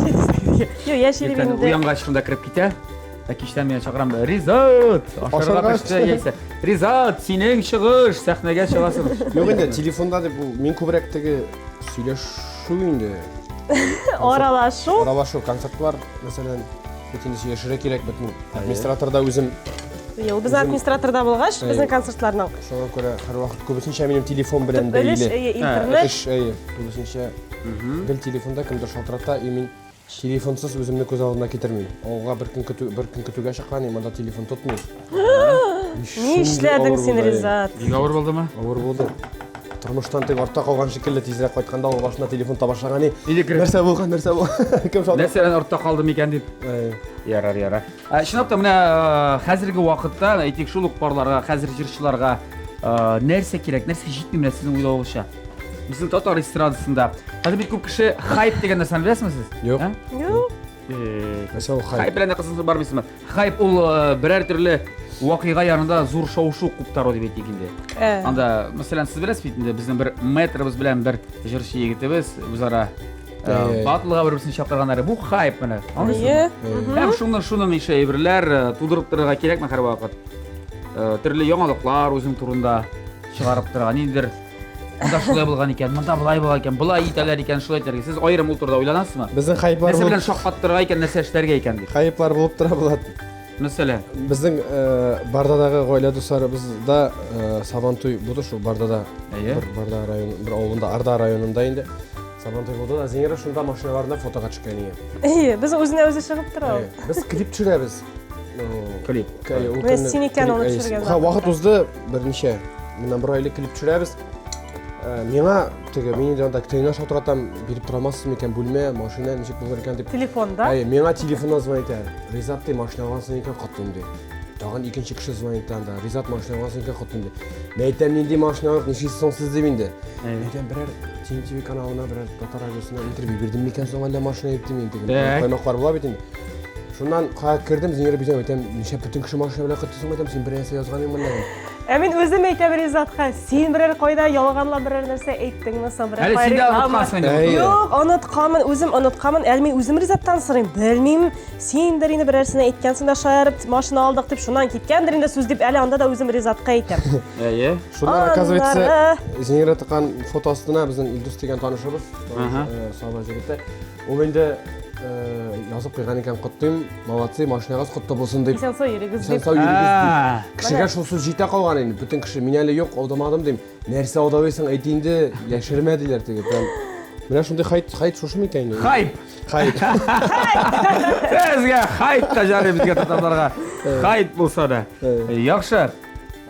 Юк, яши дип Иртән инде. уянгач шунда кереп китә. Ә кичтән мин чакырам. Ризат, ашарга Ашарга пеште яисә. Ризат, синең чыгыш, сәхнәгә чыгасың. Юк инде телефонда дип ул мин күбрәк теге сөйләшү инде. Аралашу. Аралашу концертлар, мәсәлән, бит инде сөйләшергә кирәк бит мин. Администраторда үзем Юк, безнең администраторда булгач, Әйе. безнең концертларның шуңа күрә һәрвакыт күбесенчә минем телефон белән төп өлеш, бәйле. әйе, интернет. Эш, әйе, күбесенчә гел телефонда кемдер шалтырата, и мин телефонсыз үземне күз алдына китермим. Авылга бер көн көтү, бер көн көтүгә чыккан, и монда телефон тотмый. Ни эшләдең син, Ризат? Бик авыр булдымы? Авыр булды. Тормыштан тик артта калган шикелле тизрәк кайтканда ул башына телефон таба башлаган. и, Өйгә кереп. Нәрсә булган, нәрсә булган? Кем шалтырата? Нәрсәдән артта калдым икән дип. Әйе. Ярар, ярар. Ә, Чынлап та менә э, хәзерге вакытта, әйтик, шул ук парларга, хәзер җырчыларга э, нәрсә кирәк, нәрсә җитми менә сезнең уйлавыгызча? Безнең татар эстрадасында. Хәзер бит күп кеше хайп дигән нәрсәне беләсезме сез? Юк. Ә? Юк. Э, Нәрсә ул Хайп хайп? белән дә кызыксынып бармыйсызмы? Хайп ул э, берәр төрле вакыйга янында зур шау-шу куптару дип әйтик инде. Ә. Анда, мәсәлән, сез беләсез бит инде безнең бер мэтрыбыз белән бер җырчы егетебез үзара э, Әйе. батлга бер-берсен чакырганнар. Бу хайп менә. Аңлыйсызмы? Әйе. Һәм шуның шуның ише әйберләр э, тудырып торырга кирәкме һәрвакыт? Э, Төрле яңалыклар үзең турында чыгарып торырга, ниндидер монда шулай булган икән, монда болай булган икән, болай итәләр икән, шулай итәләр икән. Сез аерым ул турыда уйланасызмы? Безнең хайплар Нәрсә белән булып, шаккаттырырга икән, нәрсә эшләргә икән дип. хайплар булып тора Булат. Мәсәлән, Безнең э, Бардадагы гаилә дусларыбызда э, Сабантуй булды шул Бардада. Әйе. Бер Барда районы, бер авылында, Арда районында инде. Сабантуй булды да, Зинира шунда машиналарында фотога төшкән иде. Әйе, без үзенә үзе чыгып тора ул. Әйе. Без клип төшерәбез. Ну, клип. Әйе, ул Менә көнне син икән клип- аны әйе, төшергән Ха, вакытта. вакыт узды берничә. Моннан бер айлык клип төшерәбез. Э, Миңа теге мин инде анда КТН шалтыратам, биреп тора алмассыз микән бүлмә, машина ничек булыр икән дип. Телефонда. Әйе, миңа телефоннан звонит итә. Ризат ди, машина алгансың икән, котлыйм ди. Тагын икенче кеше звонит итә анда. Ризат машина алгансың икән, котлыйм ди. Мин әйтәм, нинди машина алдык, нишлисез соң сез дим инде. Әйе. Мин әйтәм, берәр TNTV каналына, берәр татар радиосына интервью бирдем микән соң әллә машина дип мин теге. Так. Каймаклар була бит инде. Шуннан кая кердем, Зинира бизәм әйтәм, нишләп бөтен кеше машина белән котлыйсың әйтәм, син бер нәрсә язган идең монда. Ә мин үзем әйтәм Ризатка, син берәр кайда ялганлап берәр нәрсә әйттеңме соң, берәр Әле кая син дә реклама? оныткансың инде. Әйе. Юк, онытканмын, үзем онытканмын. Әле мин үзем Ризаттан сорыйм, белмим. Синдер инде берәрсенә әйткәнсең дә шаярып машина алдык дип, шуннан киткәндер инде сүз дип, әле анда да үзем Ризатка әйтәм. Әйе. Шуннан оказывается, Аннары- Зинира тыккан фото астына безнең Илдус дигән танышыбыз, Ага. э, Саба җегете. Ул инде э, язып куйган икән, котлыйм, молодцы, машинагыз котлы булсын дип. Исән сау йөрегез Исән дип. сау йөрегез дип. А, Кешегә шул сүз җитә калган инде. Бөтен кеше мин әле юк, алдамадым дим. Нәрсә алдамыйсың, әйт инде, яшермә диләр теге. Прям. Менә шундый хайп, хайп шушы микән инде? Хайп. Хайп. Сезгә хайп та жарый безгә татарларга. Хайп булса да. Яхшы.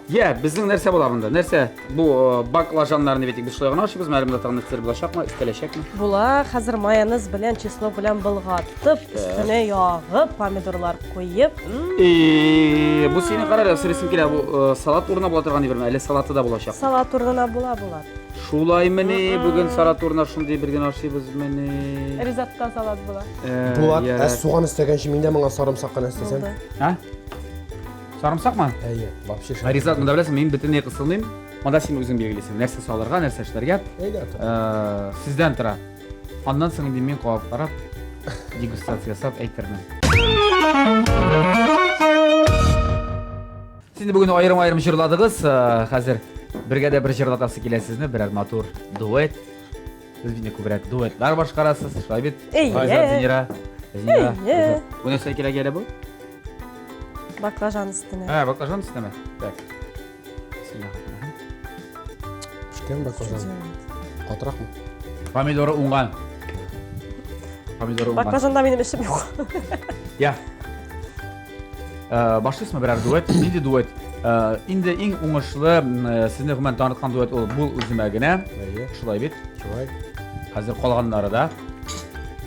Я, безнең нәрсә була монда? Нәрсә? Бу э, баклажаннарны бит без шулай гына ашыйбыз, әле монда тагын нәрсәләр булачакмы, өстәләчәкме? Була, хәзер майонез белән, чеснок белән болгатып, өстенә ягып, помидорлар куеп. м, И, бу сине карар, сорыйсым килә, бу э, салат урынына була торган әйберме, әллә салаты да булачак? Салат урынына була була. Шулаймыни, бүген салат урынына шундый бер генә ашыйбызмыни? Ризатта салат була. Э, Булат, ә ярар. суган өстәгәнче мин дә моңа сарымсак кына өстәсәм. Булды. А? Сарымсакмы? Әйе, вообще шәп. Ризат, монда беләсең, мин бөтенләй кысылмыйм. Монда син үзең билгелисең, нәрсә салырга, нәрсә эшләргә. Әйдә, ата. Э, сездән тора. Аннан соң инде мин кабап карап, дегустация ясап әйтермен. Сез инде бүген аерым-аерым җырладыгыз. Э, хәзер бергә дә бер җырлатасы килә сезне, берәр матур дуэт. Сез бит күбрәк дуэтлар башкарасыз, шулай бит? Әйе. Айзат, Зинира. Зинира. Әйе. Бу нәрсә кирәк әле бу? Баклажан өстенә. Ә, баклажан өстенәме? Так. Бисмиллаһир-рахманир-рахим. Пешкән баклажан. Катыракмы? Помидоры уңган. Помидоры уңган. Баклажанда минем эшем юк. Я. Э, башлыйсызмы берәр дуэт? Нинди дуэт? Э, инде иң уңышлы э, сезне гомумән таныткан дуэт ул бул үземә генә. Әйе. Шулай бит. Шулай. Хәзер калганнары да.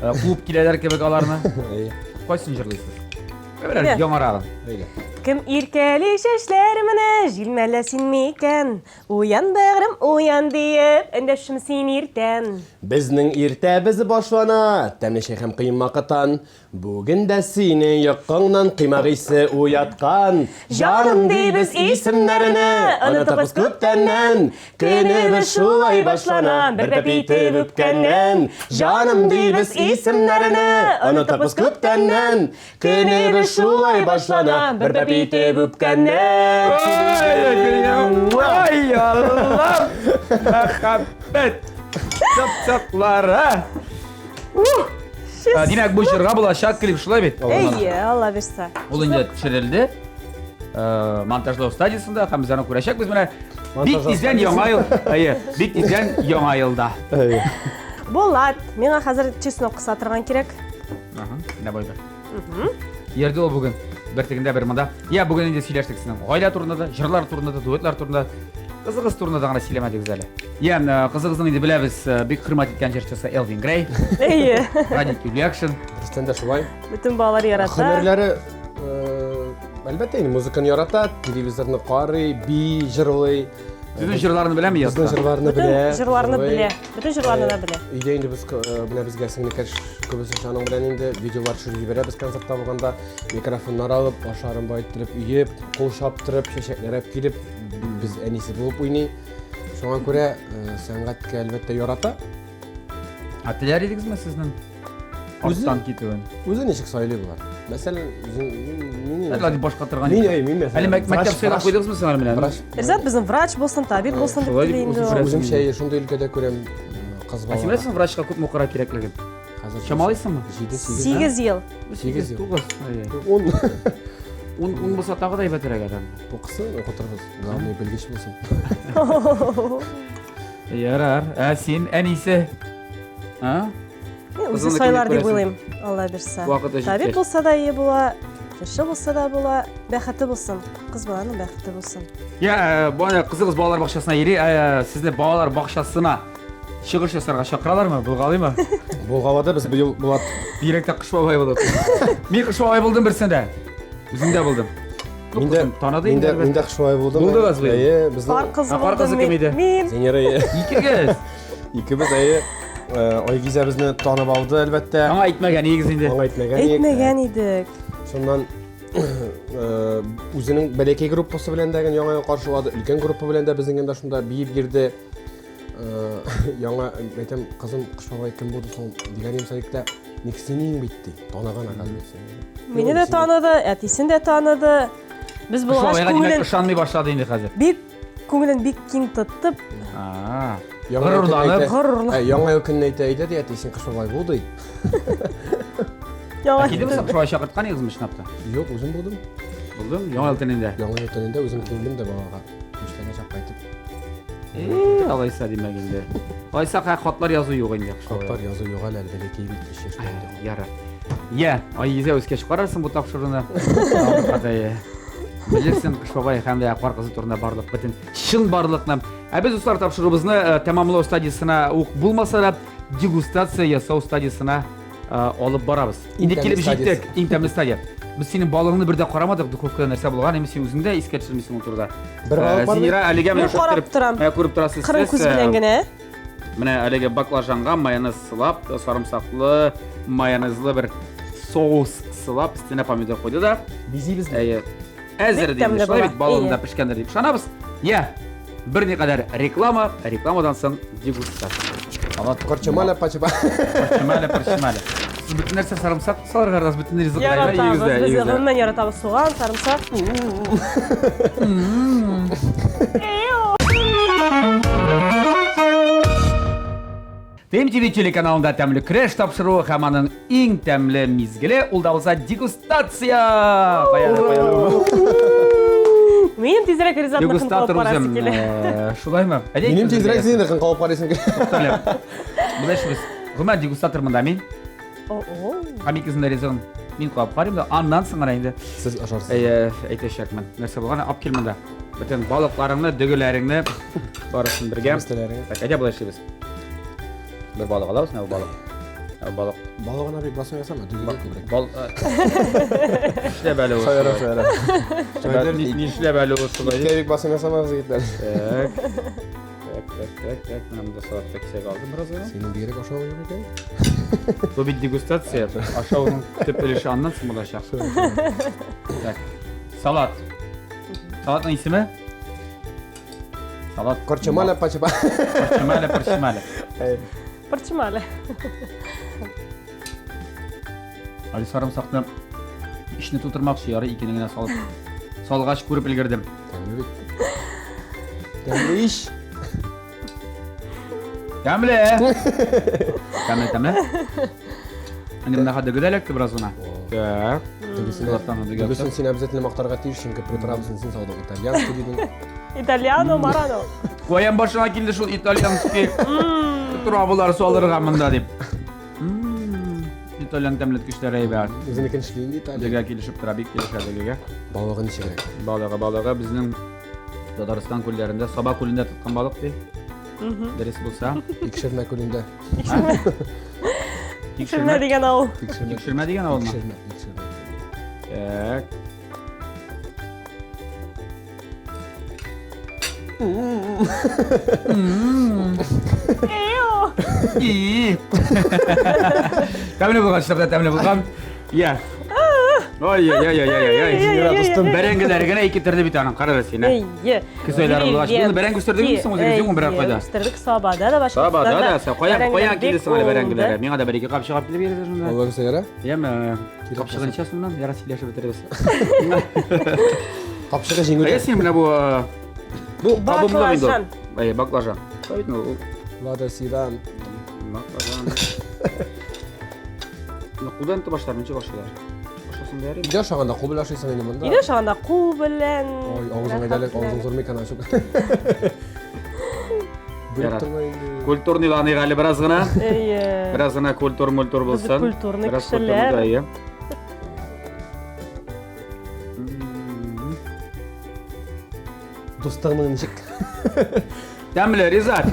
Куып киләләр кебек аларны. Әйе. Кайсын җырлыйсыз? Берәр яңарагын. Әйдә. Кем иркәли чәчләремне, җилмәлә син микән? Уян, бәгърем, уян диеп, эндәшим син иртән. Безнең иртәбез башлана, тәмле чәй һәм кыймакытан. Бүген дә сине йокыңнан кыймак исе уяткан. Җаным дибез исемнәрне, онытыпбыз күптәннән. Көнебез шулай башлана, бер бәп итеп үпкәннән. Җаным дибез исемнәрне, онытыпбыз күптәннән. Көнебез шулай башлана, бер бәп итеп үпкәннән. Ай, Аллам! Мәхәббәт! Чапчаклары! Димәк, бу җырга булачак клип, шулай бит? Әйе, Алла бирсә. Ул инде төшерелде. Э, монтажлау стадиясендә һәм без аны күрәчәкбез менә. Бик тиздән яңа ел, әйе, бик тиздән яңа елда. Әйе. Булат, миңа хәзер чеснок кыса торган кирәк. Ага, менә бай бер. Йөрде ул бүген. Бер тегендә, бер монда. Я, бүген инде сөйләштек сезнең гаилә турында да, җырлар турында да, дуэтлар турында. Кызыгыз турында да гына сөйләмәдегез әле. Я, э, кызыгызның инде беләбез, э, бик хөрмәт иткән җырчысы Элвин Грей, Әйе. Радик Юльякшин. Дөрестән дә шулай. Бөтен балалар ярата. Һөнәрләре э, әлбәттә инде музыканы ярата, телевизорны карый, би, җырлый. Сезнең җырларны беләме Безнең язса? җырларны Бөтен белә. җырларны җырлый. белә. Бөтен җырларны да белә. Өйдә инде без э, менә безгә сеңлекәш күбесенчә аның белән инде видеолар төшереп җибәрәбез концертта булганда. Микрофоннар алып, ашларын бай иттереп өеп, кул чаптырып, чәчәкләр алып килеп, без әнисе булып уйный. Шуңа күрә э, сәнгатькә әлбәттә ярата. Ә теләр идегезме сезнең арттан китүен? Үзе ничек сайлый болар? Мәсәлән, үзең мин Әллә дип башка торган. Мин, әй, мин мәсәлән. Әле мәктәп сайлап куйдыгызмы соң әле менә? Врач. Ризат безнең врач булсын, табиб булсын дип Шулай дип тели инде үзем ул. Үземчә шундый өлкәдә күрәм кыз Ә син бала. беләсеңме врачка күпме укырга кирәклеген? Хәзер Чамалыйсыңмы? 7 8. 8 ел. 8 ел. 9. 10. 10 10 булса тагы да әйбәтрәк әле. Укысын, укытырбыз. Главное, белгеч булсын. Ярар. Ә син әнисе? А? Мин үзе Кызыңны сайлар кем дип күрәсең? уйлыйм, Алла бирсә. Вакыты Табиб җиткәч. булса да ие була, җырчы булса да була, бәхете булсын. Кыз баланың бәхете булсын. Я, э, бу ана кызыгыз балалар бакчасына йөри, э, сезне балалар бакчасына чыгыш ясарга чакыралармы? Булгалыймы? Булгалады без быел Булат. Бигрәк тә Кыш бабай булып. Мин Кыш бабай булдым берсендә. Үзем дә булдым. Ну, Мин дә кызым таныды мин инде. дә мин дә Кыш бабай булдым. Булдыгыз быел? Әйе, безнең Кар кызы Ә кар кызы булдым кем мин. иде? Мин. Зинира әйе. Икегез. Икебез әйе. Э, Айгизә безне танып алды, әлбәттә. Аңа әйтмәгән идегез инде. Аңа әйтмәгән идек. Әйтмәгән идек. Шуннан э, үзенең бәләкәй группасы белән дә яңа ел каршылады, өлкән группа белән дә безнең янда шунда биеп йөрде. Э, яңа әйтәм, кызым, Кыш бабай кем булды соң дигән идем садикта. Ник синең бит ди. Таныган оказывается. Мине дә таныды, әтисен дә таныды. Без Кыш булгач бабайга димәк күңелен ышанмый башлады инде хәзер. бик күңелен бик киң тотып, А. Яңа ел көнне Горурланып. әйтә- Горурланып. Ә, Яңа ел көнне әйтә, әйдә ди, әти, син Кыш бабай бул ди. яңа Килдеме соң Кыш бабай чакырткан идегезме чынлап та? Юк, үзем булдым. Булдым, яңа ел төнендә. Яңа ел төнендә үзем киендем дә балага. Күчтәнәч алып кайтып. Э, алайса димәк инде. Алайса хатлар язу юк инде. Хатлар язу юк әле, әле бәләкәй бит, өч яшьтә инде. Ярар. Я, Айгизә үскәч карарсың бу тапшыруны. Белерсең Кыш бабай һәм дә Кар кызы турында барлык бөтен чын барлыкны. Ә без дуслар тапшыруыбызны э, тәмамлау стадиясенә ук булмаса да, дегустация ясау стадиясенә э, алып барабыз. Иң Инде тәмле килеп җиттек, стадиясе. иң тәмле стадия. Без синең балыңны бер дә карамадык, духовкада нәрсә булган, инде син үзең дә искә төшермисең ул турыда. Бер балык Э, бар бит. Зинира әлегә менә Мин карап шуштырып, торам. менә күреп торасыз Кырын сез, күз э, белән генә. Менә әлеге баклажанга майонез сылап, сарымсаклы, майонезлы бер соус сылап, өстенә помидор куйды да. Бизибез. Әйе. Әзер Бик диде. тәмле Шулай була. бит балының да Әйе. пешкәндер дип ышанабыз. Я, берникадәр реклама, рекламадан соң дегустация. Салат. Корчымаля пачыпа. Корчымаля, парчымаля. Сез бөтен нәрсә сарымсак салырга раз бөтен ризык. Яратабыз, без гомумән яратабыз суган, сарымсак. ТМТВ телеканалында тәмле көрәш тапшыруы һәм аның иң тәмле мизгеле ул да булса дегустация. Каяны, каяны. Минем тизрәк Ризатныкын Дегустатор кабып карасы үзем. килә. Э, Шулаймы? Әйдә, Минем икебез тизрәк бергә. синекен кабып карыйсым килә. Туктале. Болай эшлибез. Гомумән дегустатор монда мин. О, о. Һәм икесен дә ризыгын мин кабып карыйм да, аннан соң гына инде Сез ашарсыз. әйе, әйтәчәкмен. Нәрсә булган, алып кил монда. Бөтен балыкларыңны, дөгеләреңне барысын бергә. Кәбестәләреңне. Так, әйдә болай эшлибез. Бер балык алабыз, менә бу балык. Ә, Балык. Балыгына бик басым ясама, дөгегә күбрәк. Бал. Эшләп әле ул. Шаяра, шаяра. Шаяра. Нишләп әле ул шулай? Иткә бик басым ясамагыз, егетләр. Так. Так, так, так, так. Менә монда салатта кисәк алдым бераз гына. Синең бигрәк ашавың юк икән. Бу бит дегустация. Ашауның төп өлеше аннан соң булачак. Так. Салат. Салатның исеме? Салат. Корчымаля пачыпа. Парчымаля, парчымаля. Парчымаля. Әле сарымсакны ишне тутырмакчы, ярый икене генә салып. Салгач күреп өлгердем. Тәмле бит. Тәмле иш. Тәмле. Тәмле, тәмле. Инде менә хәзер гүзәл эләкте бераз гына. Так. Салаттан дөге Дөгесен син обязательно мактарга тиеш, чөнки приправасын син салдың. Итальянский дидең. Итальяно, марано. Каян башына килде шул итальянский травалар салырга монда дип. Итальян тәмлеткечләре әйбәт. Үзенекен эшли инде Италия. Дөгә килешеп тора, бик килешә дөгегә. Балыгы ничегрәк? Балыгы, балыгы безнең Татарстан күлләрендә, Саба күлендә тоткан балык ди. Дөрес булса. Икшермә күлендә. Тикшермә дигән авыл. Тикшермә. Тикшермә дигән авылмы? Икшермә, икшермә. Так. Эйо. И. Тәмле булган, чынлап та тәмле булган. Я. Ой, ой, ой, ой, ой, ой. Зинира дустым. Бәрәңгеләре генә ике төрле бит аның, кара син. ә. Әйе. Көзәйләре булгач, буны бәрәңге үстердегезме соң үзегез, юкмы берәр кайда? Үстердек Сабада да башка. Сабада да, сә каян каян килде соң әле бәрәңгеләре? Миңа да бер ике капчык алып килеп бирегез шунда. Алла бирсә ярар. Яме, капчыгын ничә сумнан? Яра сөйләшеп бетеребез. Капчыгы җиңел. Әйе, син менә бу бу кабымлык инде. Баклажан. Әйе, баклажан. Шулай бит ул. Лада Седан. Баклажан. Ну, кулдан тотып башлар, ничек ашыйлар? Ашасын да ярыймы? Өйдә ашаганда кул белән ашыйсың инде монда. Өйдә ашаганда кул белән. Ой, авызың әйдәлек, авызың зур микән ачып. Бүлеп Ярар. торма инде. Культурныйланыйк әле бераз гына. Әйе. Бераз гына культур-мультур Без булсын. культурный Бераз кешеләр. культурный, әйе. Дустыңның ничек? Тәмле, Ризат.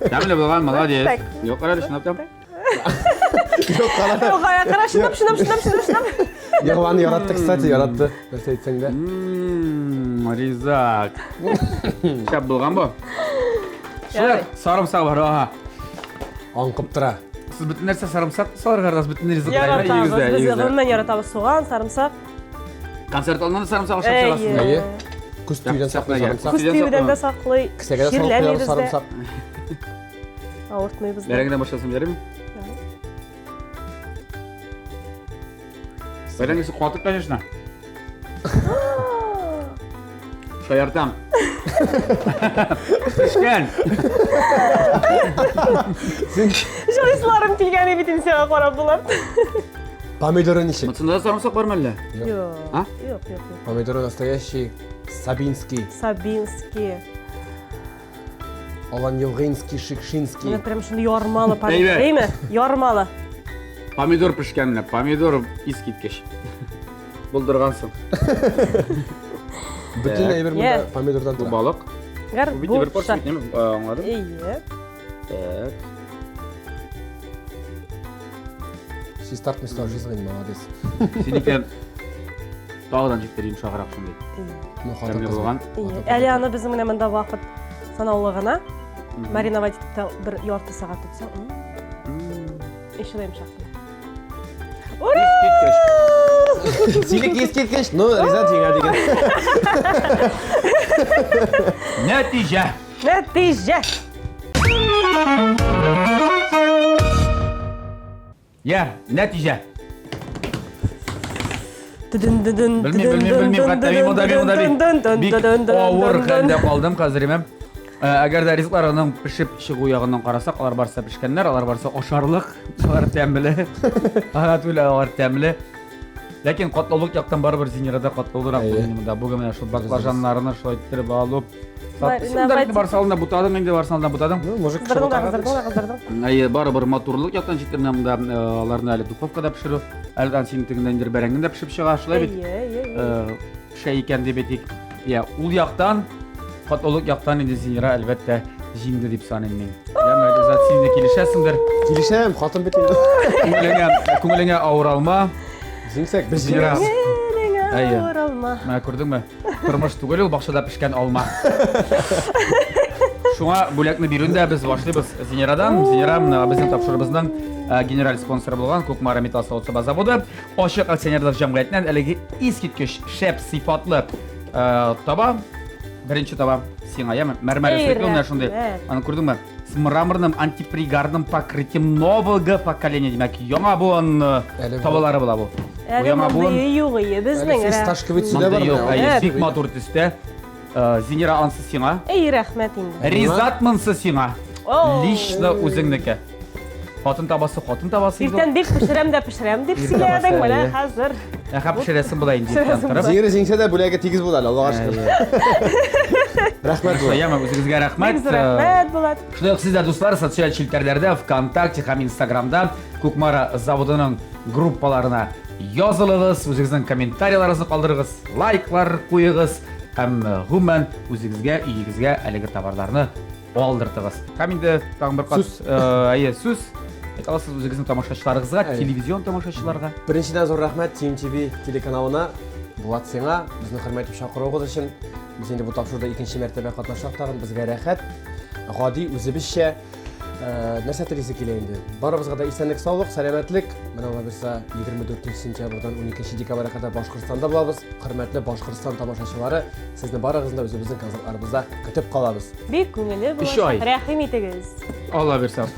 Тәмле булган, молодец. Так. Юк, карале, чынлап та. Юк, кара. Юк, кара, кара, чынлап, чынлап, чынлап, чынлап, чынлап. Юк, аны яратты, кстати, яратты. Нәрсә әйтсәң дә. Ризат. Шәп булган бу. Шулай, сарымсак бар, ага. Аңкып тора. Сез бөтен нәрсә сарымсак салырга раз бөтен ризык Яратабыз, без гомумән яратабыз суган, сарымсак. Концерт алдыннан сарымсак ашап чыгасыз. Әйе. Күз тиюдән саклый сарымсак. Күз тиюдән дә саклый. Кесәгә дә салып куябыз сарымсак. Авыртмыйбыз да. Бәрәңгедән башласам ярыймы? Бәрәңгесе катык, конечно. Шаяртам. Пешкән. Җайларым килгән бит инде сиңа карап булат. Помидоры ничек? Монсында да сарымсак бармы әллә? Юк. А? Юк, юк, юк. Помидоры настоящий сабинский, Сабинский. Аланьевгинский, Шикшинский. Менә прям шундый ярмалы помидор, Әйбәт. әйме? Ярмалы. Помидор пешкән менә, помидор искиткеч. Булдыргансың. Бөтен әйбер монда Иә. помидордан Бу тора. балык. Бу бит бер порция Горбуша. бит, неме? Аңладым. Әйе. Так. Сез тартмыйсызлар ашыйсың инде, молодец. Синеке тагыдан җиктер йомшаграк шундый. Ну, Тәмле хатын-кыз. булган. Әйе. Әле аны безнең менә монда вакыт санаулы гына. Мариновать итеп тә бер ярты сәгать тотсаң, еще да йомшак була. Ура! Искиткеч. Синеке искиткеч, ну, Ризат җиңә дигән. Нәтиҗә. Нәтиҗә. Я, нәтиҗә. Белмим, белмим, белмим, хәтта мин монда, мин монда бик, бик авыр хәлдә калдым хәзер имем. Э, әгәр дә ризыкларның пешеп чыгу ягыннан карасак, алар барсы пешкәннәр, алар барсы ашарлык, алар тәмле. Ага, түгел, алар тәмле. Ләкин катлаулык яктан барыбер Зинирада катлаулырак монда. Бүген менә шул баклажаннарны шулай иттереп алып, Син дә барсы алдында бутадың инде, барсы алдында бутадың. Ну, мужик кеше бутаган. Кыздырдың да, кыздырдың. Әйе, барыбер матурлык яктан җитте менә монда э, аларны әле духовкада пешерү. Әле дан синең тегендә инде бәрәңгең дә пешеп чыга, шулай бит? Әйе, әйе. Э, пешә икән дип әйтик. Я, ул яктан, катлаулык яктан инде Зинира әлбәттә җиңде дип саныйм мин. Яме, Гөлзат, син дә килешәсеңдер. Килешәм, хатын бит инде. Күңелеңә, күңелеңә авыр алма. Җиңсәк, без Зинира. җиңәбез. Күңелеңә Әйе. авыр алма. Менә күрдеңме? Тормыш түгел ул бакчада пешкән алма. Шуңа бүләкне бирүне дә без башлыйбыз Зинирадан. Зинира менә безнең тапшыруыбызның э, генераль спонсоры булган Кукмара металл савыт-саба заводы ачык акционерлык җәмгыятеннән әлеге искиткеч шәп сыйфатлы э, таба беренче таба сиңа яме мәрмәр өслекле менә шундый. Рәхмәт. Аны күрдеңме? С мраморным антипригарным покрытием нового поколения димәк, яңа буын э, Әле бу- табалары була бу. Бу Әле яңа буын мондые юк ие безнең. Әле фисташковый төстә Мондый бар юк, менә. әйе, Әп. бик матур төстә. Э, Зинира ансы сиңа. Эй, рәхмәт инде. Ризат монсы сиңа. Оу. Лично үзеңнеке. Хатын табасы, хатын табасы инде. Иртән бик пешерәм дә пешерәм дип Ир сөйләдең, табасы, менә әйе. хәзер. Әхә пешерәсең була инде иртән Пешерәсең торып. Зинира җиңсә дә бүләге тигез була әле, Аллага шөкер. Рәхмәт Шулай, яме, үзегезгә рәхмәт. Бик зур рәхмәт, Булат. Шулай ук сез дә, дуслар, социаль челтәрләрдә, ВКонтакте һәм Инстаграмда Кукмара заводының группаларына язылыгыз, үзегезнең комментарийларыгызны калдырыгыз, лайклар куегыз һәм э, гомумән үзегезгә, өегезгә әлеге товарларны алдыртыгыз. Һәм инде тагын бер кат Сүз. э, әйе, сүз әйтә аласыз үзегезнең тамашачыларыгызга, Әйе. телевизион тамашачыларга. Беренчедән зур рәхмәт Team TV телеканалына, Булат сиңа, безне хөрмәт итеп чакыруыгыз өчен. Без инде бу тапшыруда икенче мәртәбә катнашсак тагын безгә рәхәт. Гади, үзебезчә Э, нәрсә телисе килә инде? Барыбызга да исәнлек, саулык, сәламәтлек. Менә алла бирса, 24 сентябрьдән 12 декабрьгә кадәр Башкортстанда булабыз. Хөрмәтле Башкортстан тамашачылары, сезне барыгызны да үзебезнең концертларыбызда көтеп калабыз. Бик күңелле Өч ай. булачак. Рәхим итегез. Алла бирса.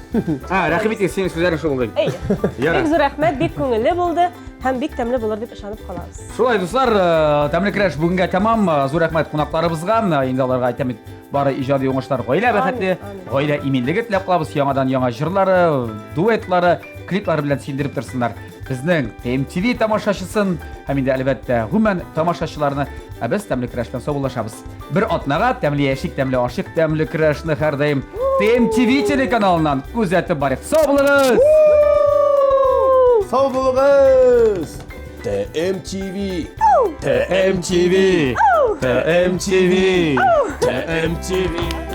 А, рәхим итегез, синең сүзләрең шул булды. Әйе. Ярар. Бик зур рәхмәт, бик күңелле булды һәм бик тәмле булыр дип ышанып калабыз. Шулай, дуслар, э, тәмле көрәш бүгенгә тәмам. Э, Зур рәхмәт кунакларыбызга. Э, Инде аларга әйтәм бит, Бары иҗади уңышлар, гаилә бәхете, гаилә иминлеге теләп калабыз. Яңадан яңа җырлары, дуэтлары, клиплары белән сөендереп торсыннар. Безнең TMTV тамашачысын һәм инде әлбәттә гомумән тамашачыларны, ә без тәмле көрәш белән саубуллашабыз. Бер атнага тәмле яшик, тәмле ашык, тәмле көрәшне һәрдаим TMTV телеканалыннан күзәтеп барыйк. Сау булыгыз! Сау булыгыз! TMTV! TMTV! TMTV! TMTV!